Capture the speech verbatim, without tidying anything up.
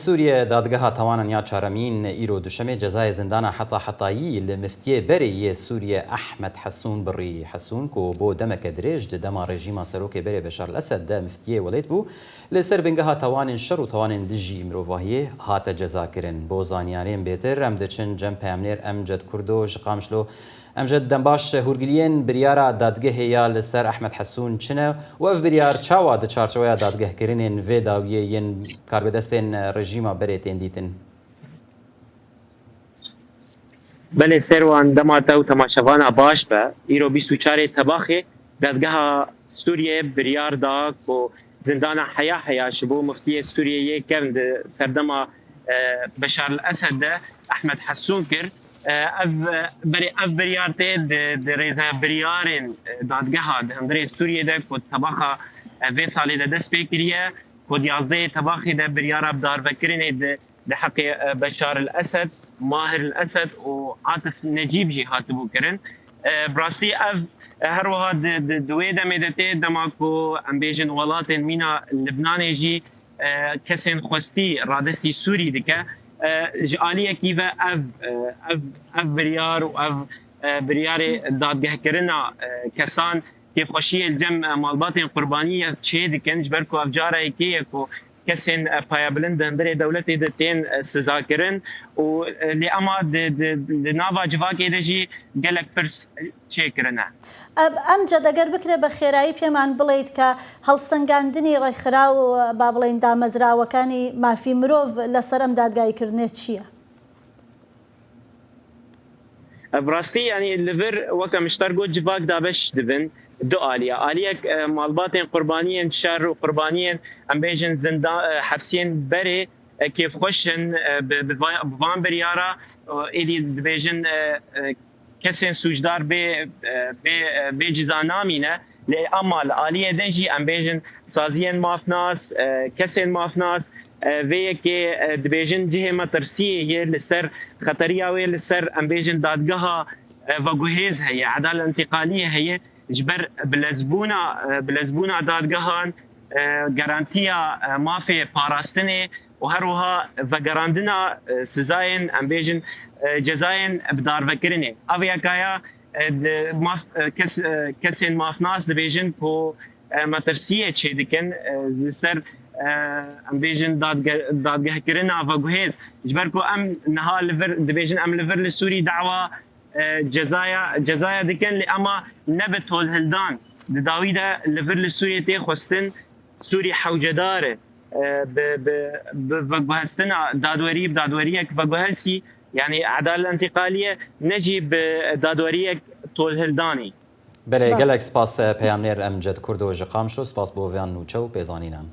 Sûriye, dadgeha tawanan ya çaremîn îro duşemê cezayê zindana heta hetayî li miftiyê berê yê Sûriye Ehmed Hesûn birî. Hesûn ku bo demeke dirêj di dema rejîma serokê berê Beşar el Esed de miftiyê welêt bû, li ser bingeha tawanên şer û tawanên dijî mirovahiyê hate cezakirin. Bo zanyarên bêtir em diçin cem peyamnêr Emced Kurdo ji Qamişlo. Em ji dembaş hûrgiliyên biryara dadgehê ya li ser Ehmed Hesûn çi ne û ev biryar çawa di çarçoveya dadgehkirinên vê dawiyê yên karbidestên rejîma berê tên dîtin? Belê Serwan, dema te û temaşevana baş be. Îro bîst û çarê Tebaxê dadgeha Sûriyê biryar da ku zindana heya heya ji bo miftiyê Sûriyê yê kevn di serdema e, Beşar el Esed de Ehmed Hesûn kir. E, ev e, berê ev biryar tê di, di rêze biryarên e, dadgeha di hundirê Sûriyê de ku tebaxa e, vê salê de dest pê kiriye, ku di yazdehê Tebaxê de biryara bidarvekirinê di, di heqê e, Beşar el Esed, Mahir el Esed û Atif Necîb jî hatibû kirin. E, bi rastî ev e, her wiha di, di, di wê demê de tê, dema ku em bêjin welatên mîna Libnanê jî e, kesên xwestî radestî Sûrî dike. E, ji aliyekî ve ev, e, ev, ev biryar û ev e, biryarê dadgehkirina e, kesan kêfxweşiyê li cem e, malbatên qurbaniyê çê dikin, ji ber ku ev cara yekê ye ku kesên e, payebilind di hundirê dewletê de tên e, sizakirin û e, lê ema di, di, di nava civakê de jî gelek pirs çêkirine. ئەم جەدەگەر بکرێ بە خێرایی پێمان بڵێیت کە هەڵسەنگاندنی ڕێکخراو و با بڵێن دامەزراوەکانی مافی مرۆڤ لەسەر ئەم دادگاییکردنێ چییە؟ Bi rastî yanî li vir weke min ji te re got civak dabeş dibin du aliya. Aliyek e, malbatên qurbaniyên şer û qurbaniyên em bêjin zindan e, hepsiyên berê e, kêfxweş in e, bi, bi, va- bi van biryara e, êdî dibêjin e, e, kesên sûcdar bê, e, bê, e, bê ciza namîne. Lê ema li aliyê din jî em bêjin saziyên mafnas, e, kesên mafnas, e, vê yekê e, dibêjin cihê metirsiyê yê li ser xeteriya wê li ser em bêjin dadgeha e, veguhêz heye, edal intîqaliyê heye ji ber bilezbûna, e, bilezbûna dadgehan, e, garantiya e, mafê parastinê û her wiha vegerandina e, sizayên, em bêjin, e, cezayên bidarvekirinê. Ev yekaya e, di maf, e, kes, e, kesên mafnas dibêjin ku e, metirsiyê çêdikin e, li ser e, em bêjin dadge, dadgehkirina veguhêz. Ji ber ku em niha li vir dibêjin em li vir li Sûrî dawa e, cezaya cezaya dikin lê ema ne bi tolhildan. Di dawî de li vir li Sûriyê tê xwestin Sûrî hewcedar e, e, bi, bi, bi veguhestina dadwerî, bi dadweriyek veguhesî, yanî edal entîqaliyê, ne jî bi dadweriyek tolhildanî. Belê, gelek spas e, peyamnêr Emced Kurdo ji Qamişlo, spas bo van nûçe û pêzanînan.